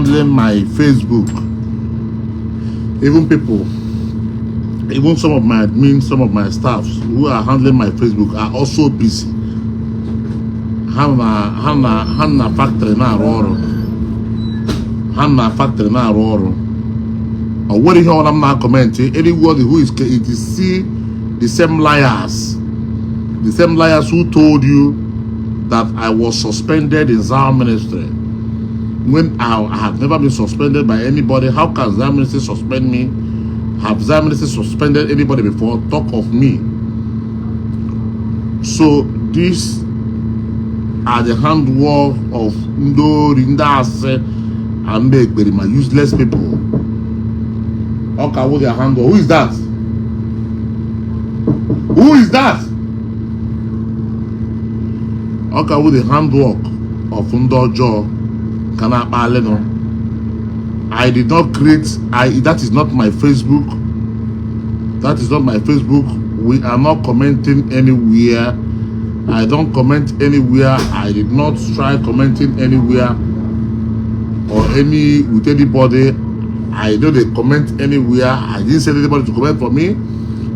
handling my Facebook, even people, even some of my admins, some of my staffs who are handling my Facebook are also busy. Ha na factory na-arụ ọrụ, ha na factory na-arụ ọrụ. Ọ nwere ihe ọbụla m na-acomment anybody who is, it is, see, the same liars, the same liars who told you that I was suspended in Zion Ministry when I have never been suspended by anybody. How can Zion Ministry suspend me? Have Zion Ministry suspended anybody before? Talk of me. So these are the handwork of ndị ori, ndị asị and ndị ekperima, useless people. Ọ ka wụ their handwork. Who is that? Who is that? Ọ ka wụ the handwork of ndị ọjọọ ka na-akpa alịnụ. I did not create, I that is not my Facebook. That is not my Facebook. We are not commenting anywhere. I don't comment anywhere. I did not try commenting anywhere or any with anybody. I know they comment anywhere. I didn't send anybody to comment for me.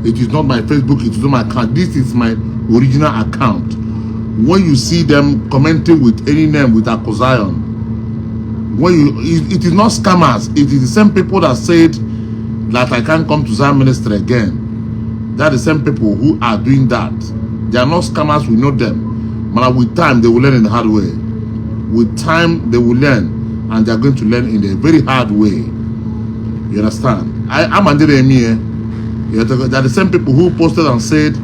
It is not my Facebook. It is not my account. This is my original account. When you see them commenting with any name with Aku Zion, when you it is not scammers. It is the same people that said that I can't come to Zion Ministry again. They are the same people who are doing that. They are not scammers. We know them. But with time, they will learn in the hard way. With time, they will learn, and they are going to learn in a very hard way. You understand? I'm under here. They are the same people who posted and said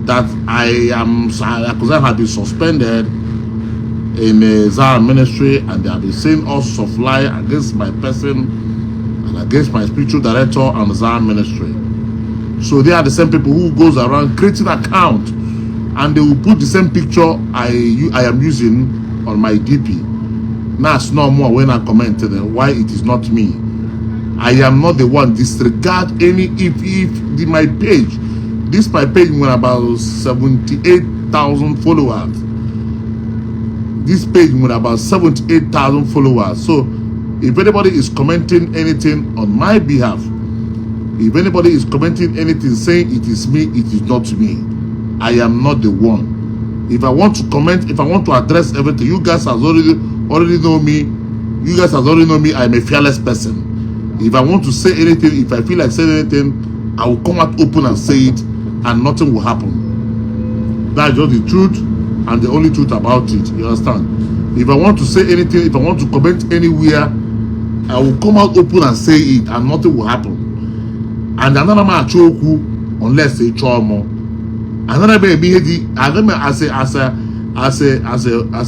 that I am Aku Zion had been suspended in the Zion Ministry, and they have been saying all sorts of lie against my person and against my spiritual director and the Zion Ministry. So they are the same people who goes around creating account, and they will put the same picture I am using on my DP. Now it's no more when I commented why it is not me. I am not the one. Disregard any if the, my page. This my page with about 78,000 followers. This page with about 78,000 followers. So if anybody is commenting anything on my behalf, if anybody is commenting anything saying it is me, it is not me. I am not the one. If I want to comment, if I want to address everything, you guys has already know me. You guys has already know me. I'm a fearless person. If I want to say anything, if I feel like saying anything, I will come out open and say it, and nothing will happen. That's just the truth and the only truth about it. You understand? If I want to say anything, if I want to comment anywhere, I will come out open and say it, and nothing will happen. And another man achọ okwu unless ị chọọ mụ. Another man eme ihe dị another man as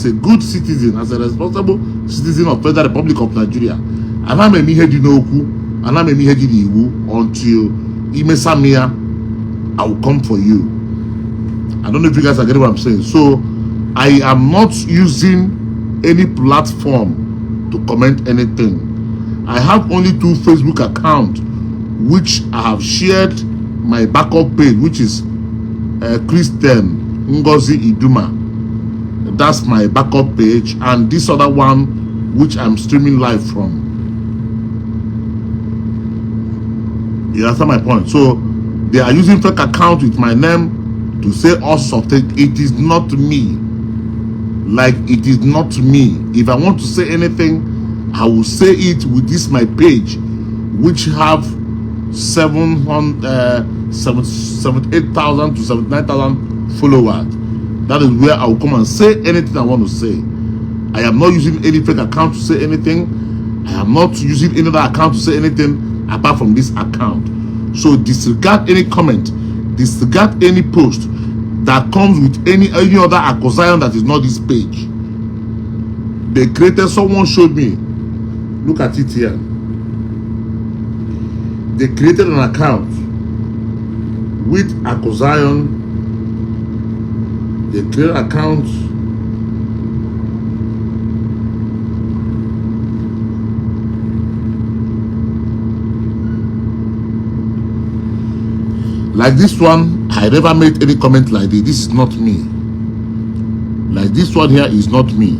a good citizen, as a responsible citizen of Federal Republic of Nigeria. Ana m eme ihe dị n'okwu, ana m eme ihe dị n'iwu until imesa m ya, I will come for you. I don't know if you guys are getting what I'm saying. So I am not using any platform to comment anything. I have only two Facebook accounts which I have shared my backup page, which is Christian Ngozi Iduma. That's my backup page, and this other one which I'm streaming live from. You understand my point? So they are using fake account with my name to say all sorts of things. It is not me. Like, it is not me. If I want to say anything, I will say it with this my page, which have 700, 78,000 to 79,000 followers. That is where I will come and say anything I want to say. I am not using any fake account to say anything. I am not using any other account to say anything apart from this account. So disregard any comment, disregard any post that comes with any other Aku Zion that is not this page. They created, someone showed me. Look at it here. They created an account with Aku Zion. They created an account. Like this one, I never made any comment like this. This is not me. Like this one here is not me.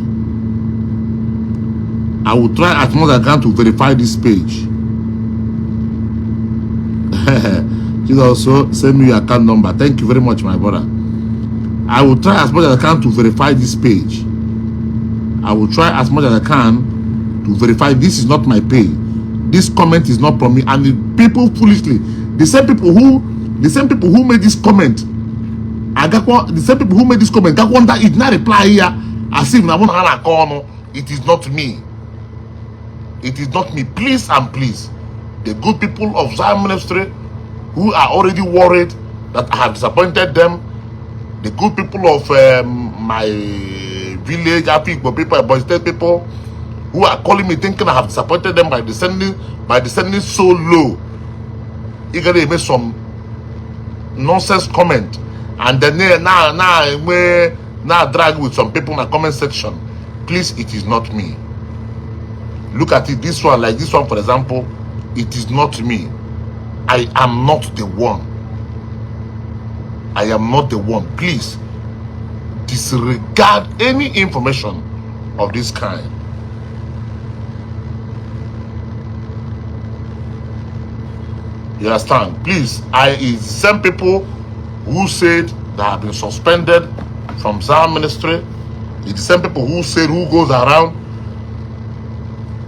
I will try as much as I can to verify this page. Please also send me your account number. Thank you very much, my brother. I will try as much as I can to verify this page. I will try as much as I can to verify this is not my page. This comment is not from me. And the people foolishly, the same people who made this comment, agakwa, the same people who made this comment, gakwa under it, not reply here as if na mụ na ha na-akọ ọnụ. It is not me. It is not me. Please and please, the good people of Zion Ministry who are already worried that I have disappointed them, the good people of my village, Afikpo people, Ebonyi State people, who are calling me thinking I have disappointed them by descending so low. You gotta make some nonsense comment and then now we now drag with some people in the comment section. Please, it is not me. Look at it. This one, like this one, for example, it is not me. I am not the one. I am not the one. Please disregard any information of this kind. You understand? Please, I is same people who said that have been suspended from Zion Ministry. It's the same people who said, who goes around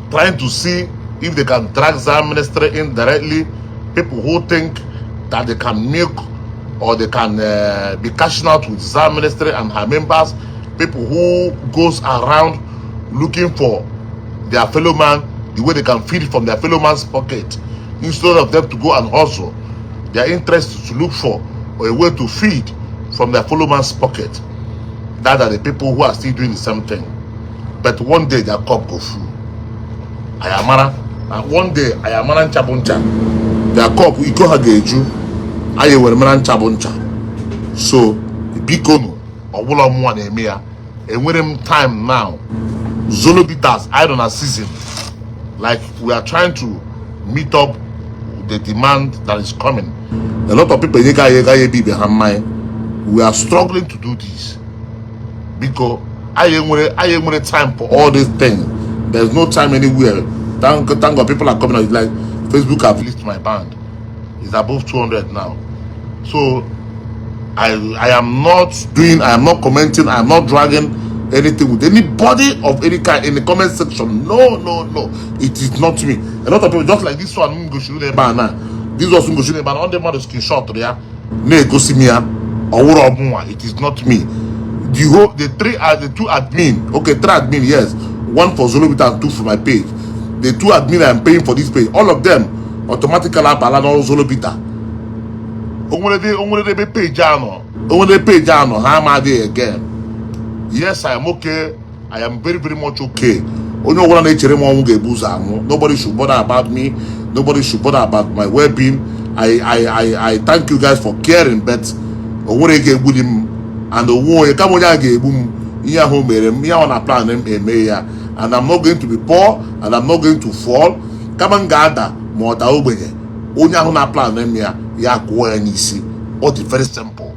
trying to see if they can drag Zion Ministry in directly. People who think that they can milk or they can be cashing out with Zion Ministry and her members. People who goes around looking for their fellow man, the way they can feed from their fellow man's pocket, instead of them to go and hustle. Their interest is to look for a way to feed from their fellow man's pocket. That are the people who are still doing the same thing. But one day their cup go full. Ayamara, and one day ayamara ncha bụ ncha. Their cup, iko ha ga-eju. Anyị were mara ncha bụ ncha. So, biko nụ, ọbụla mụnwa na-eme ya. Enwere m time now. Zolo Bitters, I don't know, season. Like we are trying to meet up the demand that is coming. A lot of people enyega anyị ego anyị ebe ibe ha mmanya. We are struggling to do this because anyị enwere time for all these things. There's no time anywhere. Thank God people are coming out. It's like Facebook have lifted my band. It's above 200 now. So I am not commenting, I am not dragging anything with anybody of any kind in the comment section. No, no, no. It is not me. A lot of people just like this one m gosiri ebe a na. This was m gosiri ebe a na ọ dị mmadụ screenshot ya na-egosi m ya ọwụrụ ọmụnwa. It is not me. The three are the two admin. Okay, three admin, yes. One for Zolobita and two for my page. The two admin I am paying for this page. All of them automatically abala n'ọrụ Zolobita. Onwere ebe page anọ, onwere page anọ ha ama adịghị again. Yes, I am okay. I am very, very much okay. Onye ọbụla na-echere m ọnwụ ga-ebu ụzọ anwụ. Nobody should bother about me. Nobody should bother about my well-being. I thank you guys for caring, but o nwere ga-egbuli m and onwe onye kama onye a ga-egbu m. Ihe ahụ mere m, ihe ahụ na plan m eme ya, and I'm not going to be poor and I'm not going to fall. Kama m ga-ada ma ọ daa ogbenye, onye ahụ na plan m ya, ya kụọ ya n'isi. Ọ dị very simple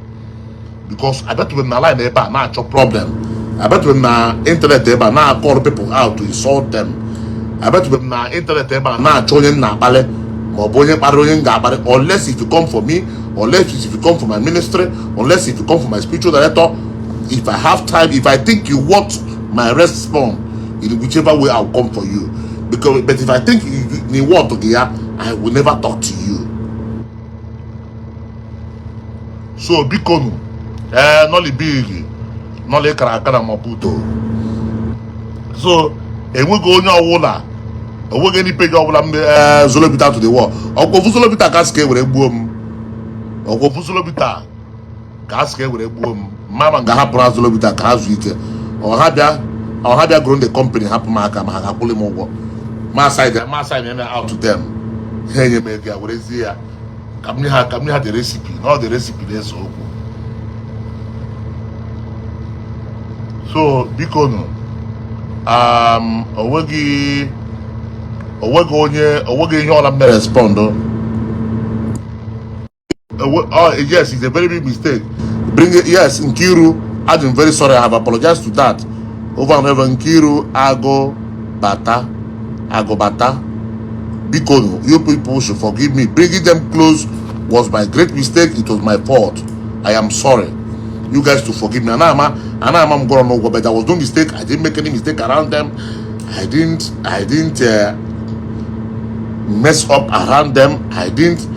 because abịatụbe m na line ebe a na-achọ problem. Abịatụbe m na internet ebe a na-akọrọ people out to insult them. Abịatụbe m na internet ebe a na-achọ onye m na-akpali ma ọ bụ onye kparịrị onye m ga-akparị, unless if you come for me, unless if you come for my ministry, unless if you come for my spiritual director. If I have time, if I think you want my response in whichever way, I'll come for you because, but if I think you want to ya, I will never talk to you. So biko nụ, ee, nọli big nọli kara aka na Maputo. So enweghị onye ọbụla, enweghị any page ọbụla m ee Zolobita to the world. Ọkwa ofu Zolobita ka sị ka e were gbuo m. Ọkwa ofu Zolobita ka a sị ka e were gbuo m. Mama ga-ahapụrụ ha Zolobita ka ha zuo ike. Ọha bịa goro the company, hapụ m aka ma ha ga-akwụli m ụgwọ. Ma sign ya out to them, ha enye m ego ya, werezie ya ka m nye ha the recipe na ọ the recipe na-ese okwu. So biko nụ, onweghị onye, onweghị ihe ọla m na-respond. Oh yes, it's a very big mistake. Bring it, yes, Nkiru, I'm very sorry. I have apologized to that over and over. Nkiru Ago. Bata, Agobata. Biko, you people should forgive me. Bringing them close was my great mistake. It was my fault. I am sorry. You guys to forgive me. And I'm going to but there was no mistake. I didn't make any mistake around them. I didn't mess up around them. I didn't.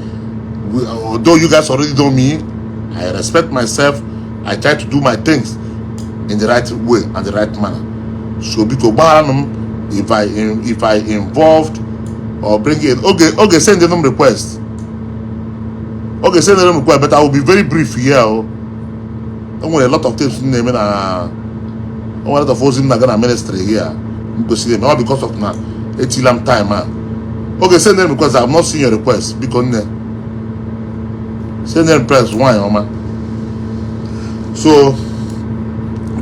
Although you guys already know me, I respect myself. I try to do my things in the right way and the right manner. So biko gbagharanụ m if I involved or bring it. Okay, send them request. Okay, send them request, but I will be very brief here. Oh. E nwere a lot of things m na-eme na o nwere a lot of ozi m na-aga na ministry here m kwesịrị eme, all because of na etila m time a. Okay, send them request. I have not seen your request. Biko nne, send them request nwanyị ọma. So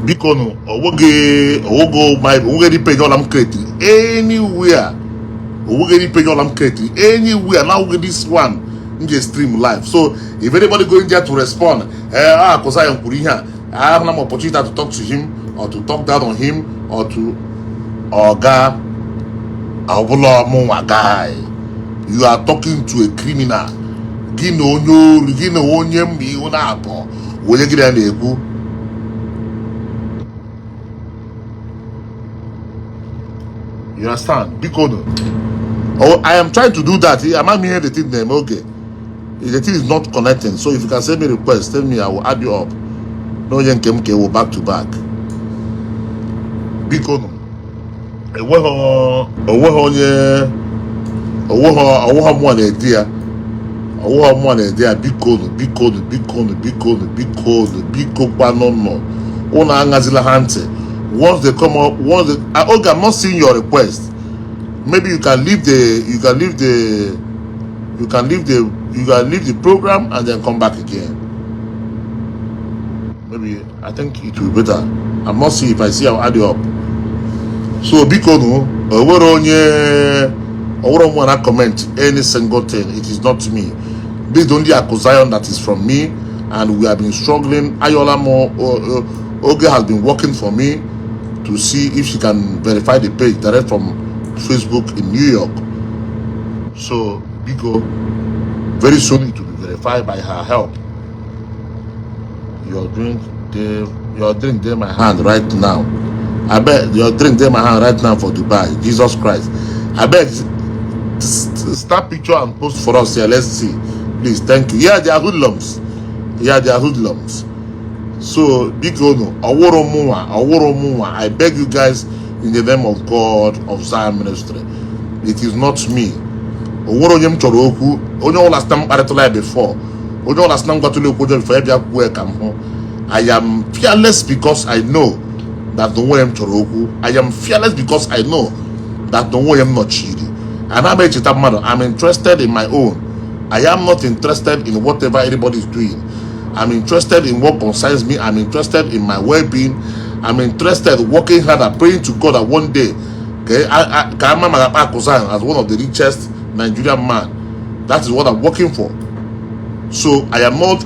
biko nụ, onweghị onweghị my onweghị any page ọla m create anywhere, onweghị any page ọla m create anywhere now. Onweghị this one m ji stream live. So if anybody going there to respond, ah, Kosayan kwuru ihe a, I have no opportunity to talk to him or to talk down on him or to oga ọbụla ọmụnwa. Guy, you are talking to a criminal. Gị na onye ori, gị na onye mba ihu na-abụọ, onye gị na ya na-ekwu. You understand? Biko nụ. Oh, I am trying to do that. Am I hearing the thing name? Okay. The thing is not connecting. So if you can send me request, tell me, I will add you up. No onye nke m ka ewu back to back. Biko nụ. Enweghị onye onweghị mụnwa na-ede ya. Onweghị mụnwa na-ede ya. Biko nụ, biko nụ, biko nụ, biko nụ, biko nụ, biko kwanụ nụ. Ụnụ aṅazila ha ntị. Once they come up, once they, okay, I'm not seeing your request. Maybe you can leave the program and then come back again. Maybe I think it will be better. I'm not seeing. If I see, I'll add you up. So biko nụ, o nwere onye onwere mụ na comment any single thing. It is not me. This is only Aku Zion that is from me, and we have been struggling. Ayola Mo Oge has been working for me to see if she can verify the page direct from Facebook in New York. So biko, very soon it will be verified by her help. Your drink dey your drink dey my hand right now. I bet your drink dey my hand right now for Dubai. Jesus Christ. I beg, snap picture and post for us here. Let's see. Please, thank you. Yeah, they are hoodlums. Yeah, they are hoodlums. So biko nụ, ọwụrụ mụnwa, ọwụrụ mụnwa. I beg you guys in the name of God of Zion Ministry. It is not me. O nwere onye m chọrọ okwu, onye ọbụla sị na m kparịtụla ya before, onye ọbụla sị na m gwatụla okwu ọjọọ before, ya bịa kwuo ya ka m hụ. I am fearless because I know that na onwe m chọrọ okwu. I am fearless because I know that na onwe m nọchiri. Ana m echeta mmadụ. I'm interested in my own. I am not interested in whatever anybody is doing. I'm interested in what concerns me. I'm interested in my well-being. I'm interested working hard and praying to God that one day, okay, ka ama maka Akụ Zion as one of the richest Nigerian man. That is what I'm working for. So I am not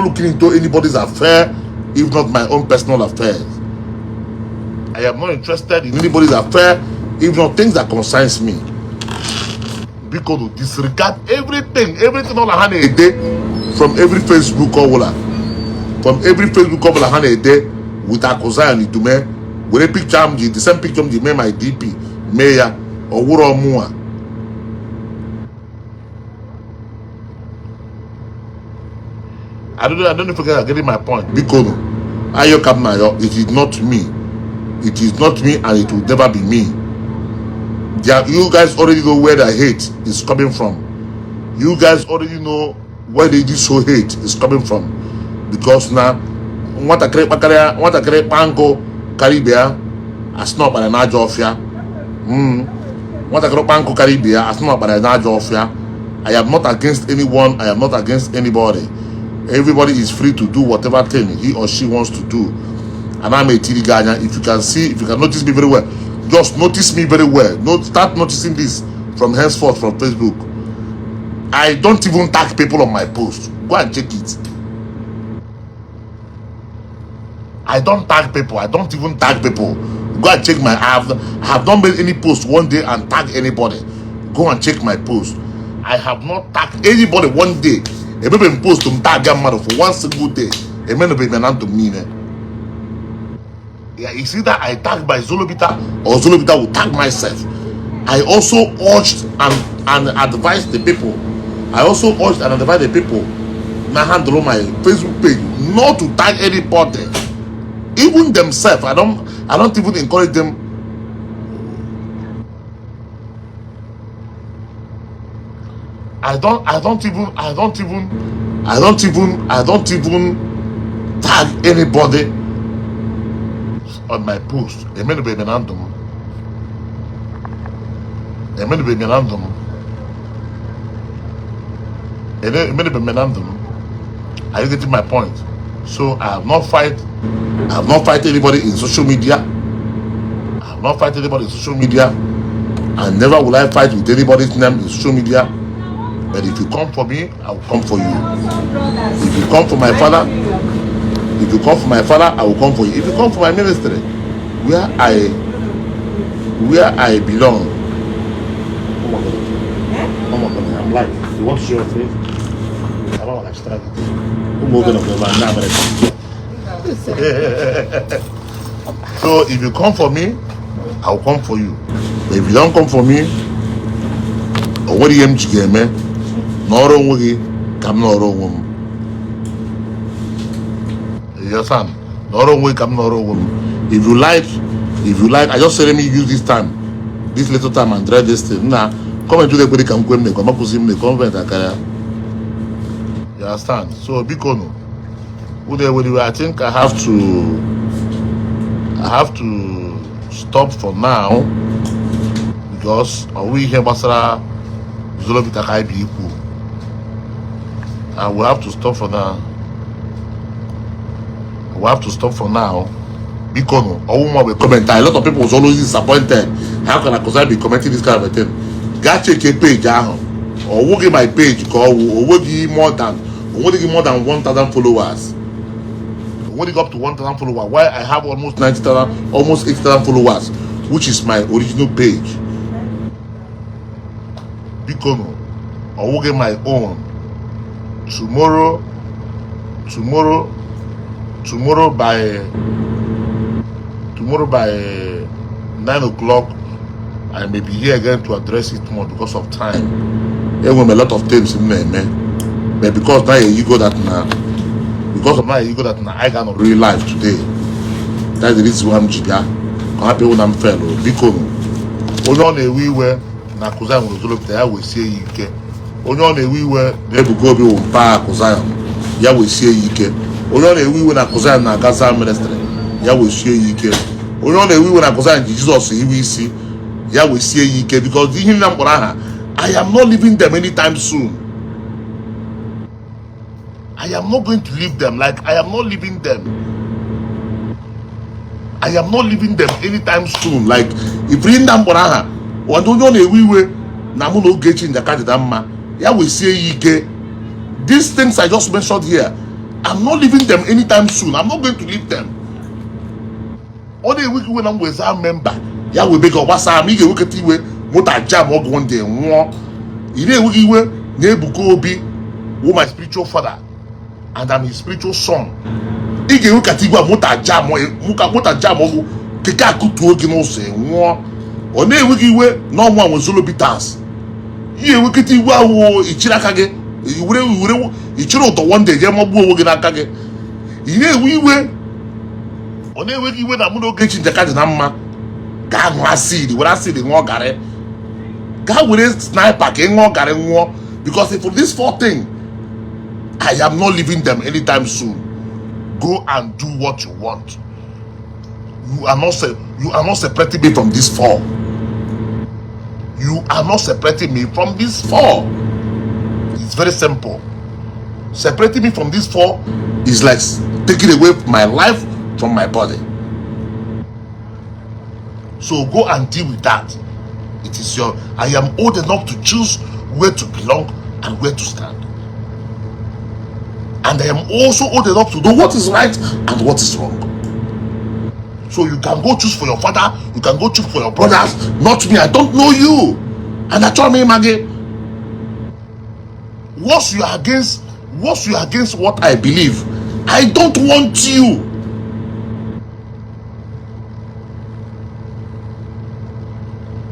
looking into anybody's affair, if not my own personal affairs. I am not interested in anybody's affair, if not things that concerns me. Because to disregard everything, everything all ha na-ede from every Facebook ọbụla, from every Facebook ọbụla ha na-ede with Akụ Zion Idume, were picture m ji, the same picture m ji mee my DP, mee ya ọwụrụ ọmụnwa. I don't know if you guys are getting my point. Biko nụ, ayo ka m na-ayọ, it is not me. It is not me and it will never be me. There, you guys already know where the hate is coming from. You guys already know where the this whole hate is coming from. Because now, nwatakịrị kpakarịa nwatakịrị kpa nkụ karịa ibe ya, asị na ọkpara n'ajọ ọfịa. Nwatakịrị kpa nkụ karịa ibe ya, asị na ọkpara n'ajọ ọfịa. I am not against anyone. I am not against anybody. Everybody is free to do whatever thing he or she wants to do. And I'm a tiri gị anya. If you can see, if you can notice me very well, just notice me very well. No, start noticing this from henceforth from Facebook. I don't even tag people on my post. Go and check it. I don't tag people. I don't even tag people Go and check my I have not made any post one day and tag anybody. Go and check my post. I have not tagged anybody one day. Emebe m post m tag mmadụ for one single day. Emenubeghị m na ndụ m niile. Yeah, it's either I tag by Zolobita or Zolobita will tag myself. I also urged and advised the people. I also urged and advised the people now handle my Facebook page not to tag anybody. Even themselves. I don't even encourage them. I don't even tag anybody on my post. Emenubeghị m na ndụ m. Emenubeghị m na ndụ m. Emenubeghị m na ndụ m. Are you getting my point? So I have not fight anybody in social media. I have not fight anybody in social media. And never will I fight with anybody's name in social media. But if you come for me, I will come for you. If you come for my father, if you come for my father, I will come for you. If you come for my ministry, where I belong. Oh my God. Oh my God, I'm live. You want to show your face? I don't like start it. I'm gonna go now. So if you come for me, I will come for you. But if you don't come for me, o nwere ihe m ji ga-eme. Nọrọ onwe gị ka m nọrọ onwe m. You understand? Nọrọ onwe gị ka m nọrọ onwe m. If you like, I just say let me use this time, this little time, and try this thing. Na comment to ekwere ka m kwe m na-ekwe amakwụsị m na convent aka ya. You understand? So biko nụ, unu ewere iwe. I think I have to stop for now because ọ wụ ihe gbasara Zolobita ka anyị bụ ikwu. I will have to stop for now. I will have to stop for now. Biko nụ, ọwụ nwa will comment. A lot of people was always disappointed. How can Akosai be commenting this kind of a thing? Gaa check page ahụ. Ọ wụghị my page ka ọ wụ. O nweghị more than o nweghị more than 1,000 followers. O nweghị up to 1,000 followers. Why I have almost 90,000, almost 80,000 followers, which is my original page. Biko nụ, ọ wụghị my own. Tomorrow by 9 o'clock, I may be here again to address it more because of time. Enwere m a lot of things m na-eme, but because now you go that na because of now you go that na I got real life today. That's the reason why m ji bịa ka hapụ ịwụ na m felụ. Biko nụ, onye ọ na-ewe iwe na Akụ Zion nwere Zolopụta ya wesie ya ike. Onye ọ na-ewe iwe na Ebuka Obi wụ mpa Akụ Zion ya wesie ya ike. Onye ọ na-ewe iwe na Akụ Zion na-aga Zion ministry ya wesie ya ike. Onye ọ na-ewe iwe na Akụ Zion ji Jizọs iwe isi ya wesie ya ike, because ihe niile m kpọrọ aha, I am not leaving them anytime soon. I am not going to leave them. Like, I am not leaving them. I am not leaving them anytime soon. Like, if ndị m kpọrọ aha, onye ọ na-ewe iwe na mụ na Ogechi Njaka dị na mma ya wesie ya ike. These things I just mentioned here, I'm not leaving them anytime soon. I'm not going to leave them. Ọ na-ewe gị iwe na m weza member ya webe gị ọgbasa m, ị ga-ewekọta iwe moto jam ọgụ one day nwụọ. Ị na-ewe gị iwe na Ebuka Obi wụ my spiritual father and I'm his spiritual son, ị ga-ewekata igwe a moto jam, moto jam ọgụ, keke akụtuo gị n'ụzọ, ị nwụọ. Ọ na-ewe gị iwe na ọnwa nwe Zolo Bitters, ị ga-ewekọta igwe ahụ ichiri aka gị were were ichiri ụtọ one day jee magbuo onwe gị n'aka gị. Ị na-ewe iwe, ọ na-ewe gị iwe na mụ na Ogechi Njaka dị na mma, gaa ṅụọ acid, were acid ṅụọ garị, gaa were sniper ka ị ṅụọ garị nwụọ, because for this four thing, I am not leaving them anytime soon. Go and do what you want. You are not separating me from this four. You are not separating me from this four. It's very simple. Separating me from this four is like taking away my life from my body. So go and deal with that. It is your I am old enough to choose where to belong and where to stand. And I am also old enough to know what is right and what is wrong. So you can go choose for your father, you can go choose for your brothers, not me. I don't know you. And achọrọ m ịma gị. Once you are against what I believe, I don't want you.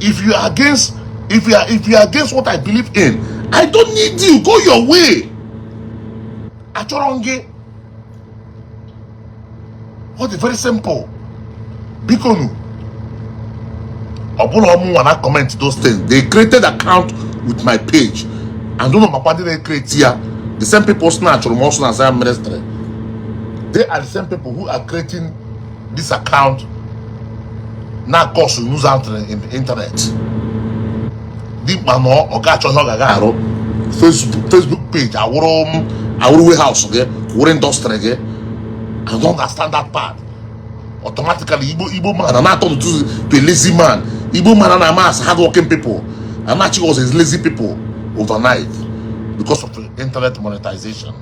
If you are against what I believe in, I don't need you. Go your way. Achọrọ m gị. What is very simple. Bikonu. Ọ bụla ọmụ nwa na comment those things. They created account with my page. And don't know makwa ndị na-create ya. The same people snatch m ọsọ na Zion Ministry. They are the same people who are creating this account na cause nuisance in the internet. Dimkpa nọ ọ ga-achọ ihe ọ ga-aga arụ. Facebook page awụrụ m awụrụ warehouse gị, wụrụ industry gị. I don't understand that part. Automatically, Igbo man are not to a lazy man. Igbo man and amass hardworking people. And actually was as lazy people overnight because of the internet monetization.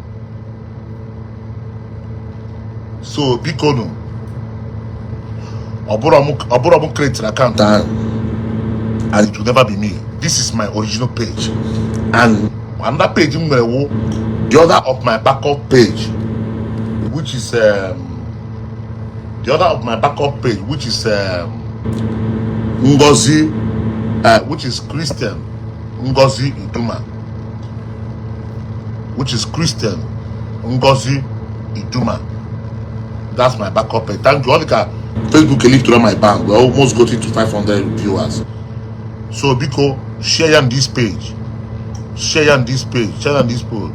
So bikonu, ọ bụrụ m create account ahụ, and it will never be me. This is my original page. And another page m nwere wụ the other of my backup page, which is the other of my backup page, which is Ngozi, which is Christian Ngozi Iduma, which is Christian Ngozi Iduma. That's my backup page. Thank you. All the Facebook lift my bank. We almost got it to 500 viewers. So biko, share on this page. Share on this page. Share on this page.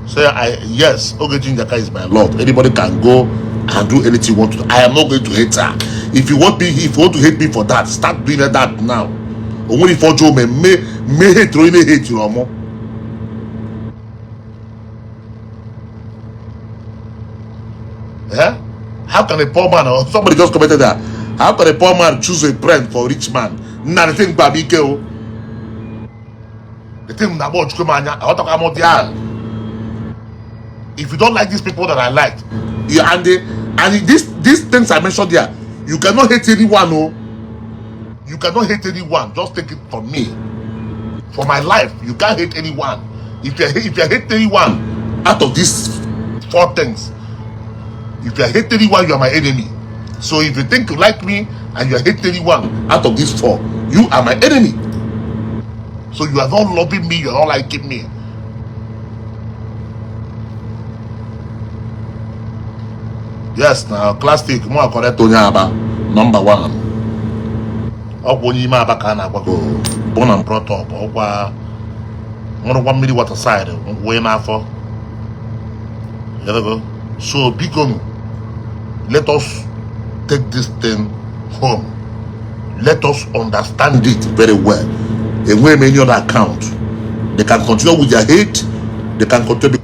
Say I yes, Ogechi Njaka is my love. Anybody can go and do anything you want to. I am not going to hate her. If you want me, if you want to hate me for that, start doing that now. Only for Joe may hate or hate you more. Yeah? How can a poor man, or somebody just commented that, how can a poor man choose a friend for a rich man? Now the thing baby the thing na about if you don't like these people that I like, you and they, and these things I mentioned there, you cannot hate anyone. Oh, you cannot hate anyone. Just take it from me. For my life, you can't hate anyone. If you hate anyone out of these four things, if you hate anyone, you are my enemy. So if you think you like me and you hate anyone out of these four, you are my enemy. So you are not loving me, you are not liking me. Yes, now classic more correct onye Aba number one. Ọ bụ onye ime Aba ka a na-agwago, born and brought up, ọkwa nwụrụkwa mmiri water side wee n'afọ. So biko, let us take this thing home. Let us understand it very well. Enweghị m any other account. They can continue with their hate. They can continue.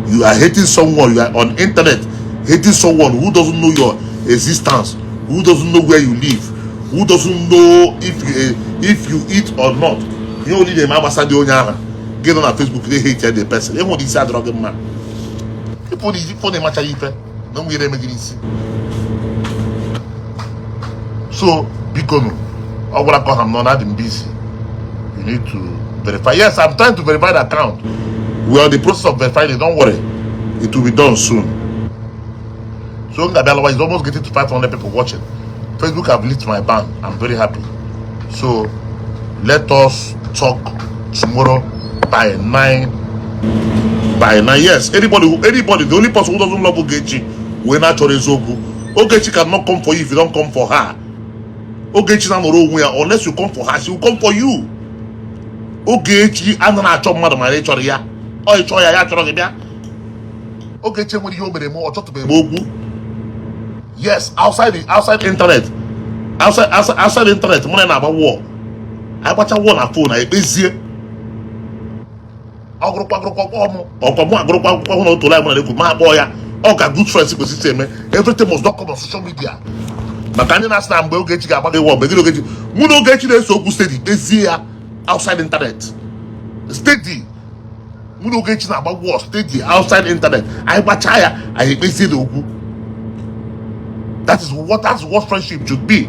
You are hating someone. You are on internet hating someone who doesn't know your existence, who doesn't know where you live, who doesn't know if you eat or not. You only the mama the onye ahụ. Get on Facebook, they hate the person. They want this drug man. People need phone match ife. No we make it. So bikonu, ọ gwara ka I'm not busy. You need to verify. Yes, I'm trying to verify the account. We are in the process of verifying it. Don't worry, it will be done soon. So Ngabialawa is almost getting to 500 people watching. Facebook have lifted my ban. I'm very happy. So let us talk tomorrow by 9. By 9, yes. Anybody, the only person who doesn't love Ogechi, we naturally Zogu. Ogechi cannot come for you if you don't come for her. Ogechi na nọrọ onwe ya, unless you come for her, she will come for you. Ogechi anaghị achọ mmadụ ma ị chọrọ ya. Ọ ị chọọ ya, ya chọrọ gị bịa. Ogechi enwere ihe o mere m, ọ chọtụbeghị m okwu. Yes, outside internet. Outside internet, mụ na na-agba war. Anyị gbacha war na phone, anyị ekpezie. Ọgụrụkwa agụrụkwa kpọọ mụ. Ọkwa mụ agụrụkwa akwụkwọ hụ na otu line mụ na ekwu ma akpọọ ya. Ọ ka good friends kwesịrị eme. Everything must not come on social media. Maka ndị na-asị na mgbe Ogechi ga-agba gị war, mgbe gị na Ogechi, mụ na Ogechi na-eso okwu steady, kpezie ya outside internet. Steady. Mụ na Ogechi na-agba war steady outside internet. Anyị gbachaa ya, anyị ekpezie na okwu. That's what friendship should be.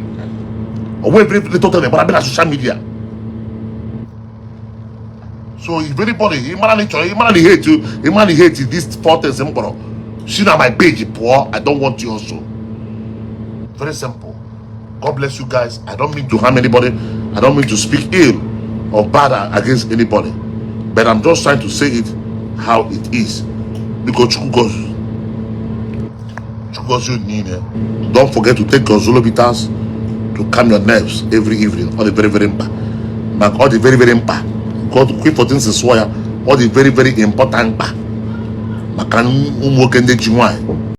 Or every little thing but na social media. So if anybody, ị mara na ị chọrọ, ị mara na ị hate you, ị mara na ị hate this four things m kpọrọ, si na my page pụọ. I don't want you also. Very simple. God bless you guys. I don't mean to harm anybody. I don't mean to speak ill or bad against anybody, but I'm just trying to say it how it is, because Chukwu gozie unu niile. Don't forget to take Gozolo Bitters to calm your nerves every evening. Ọ dị very very mkpa, maka ọ dị very very mkpa ka ọ quick 14 sụọ ya. Ọ dị very very important mkpa maka ụmụ nwoke ndị ji nwaanyị.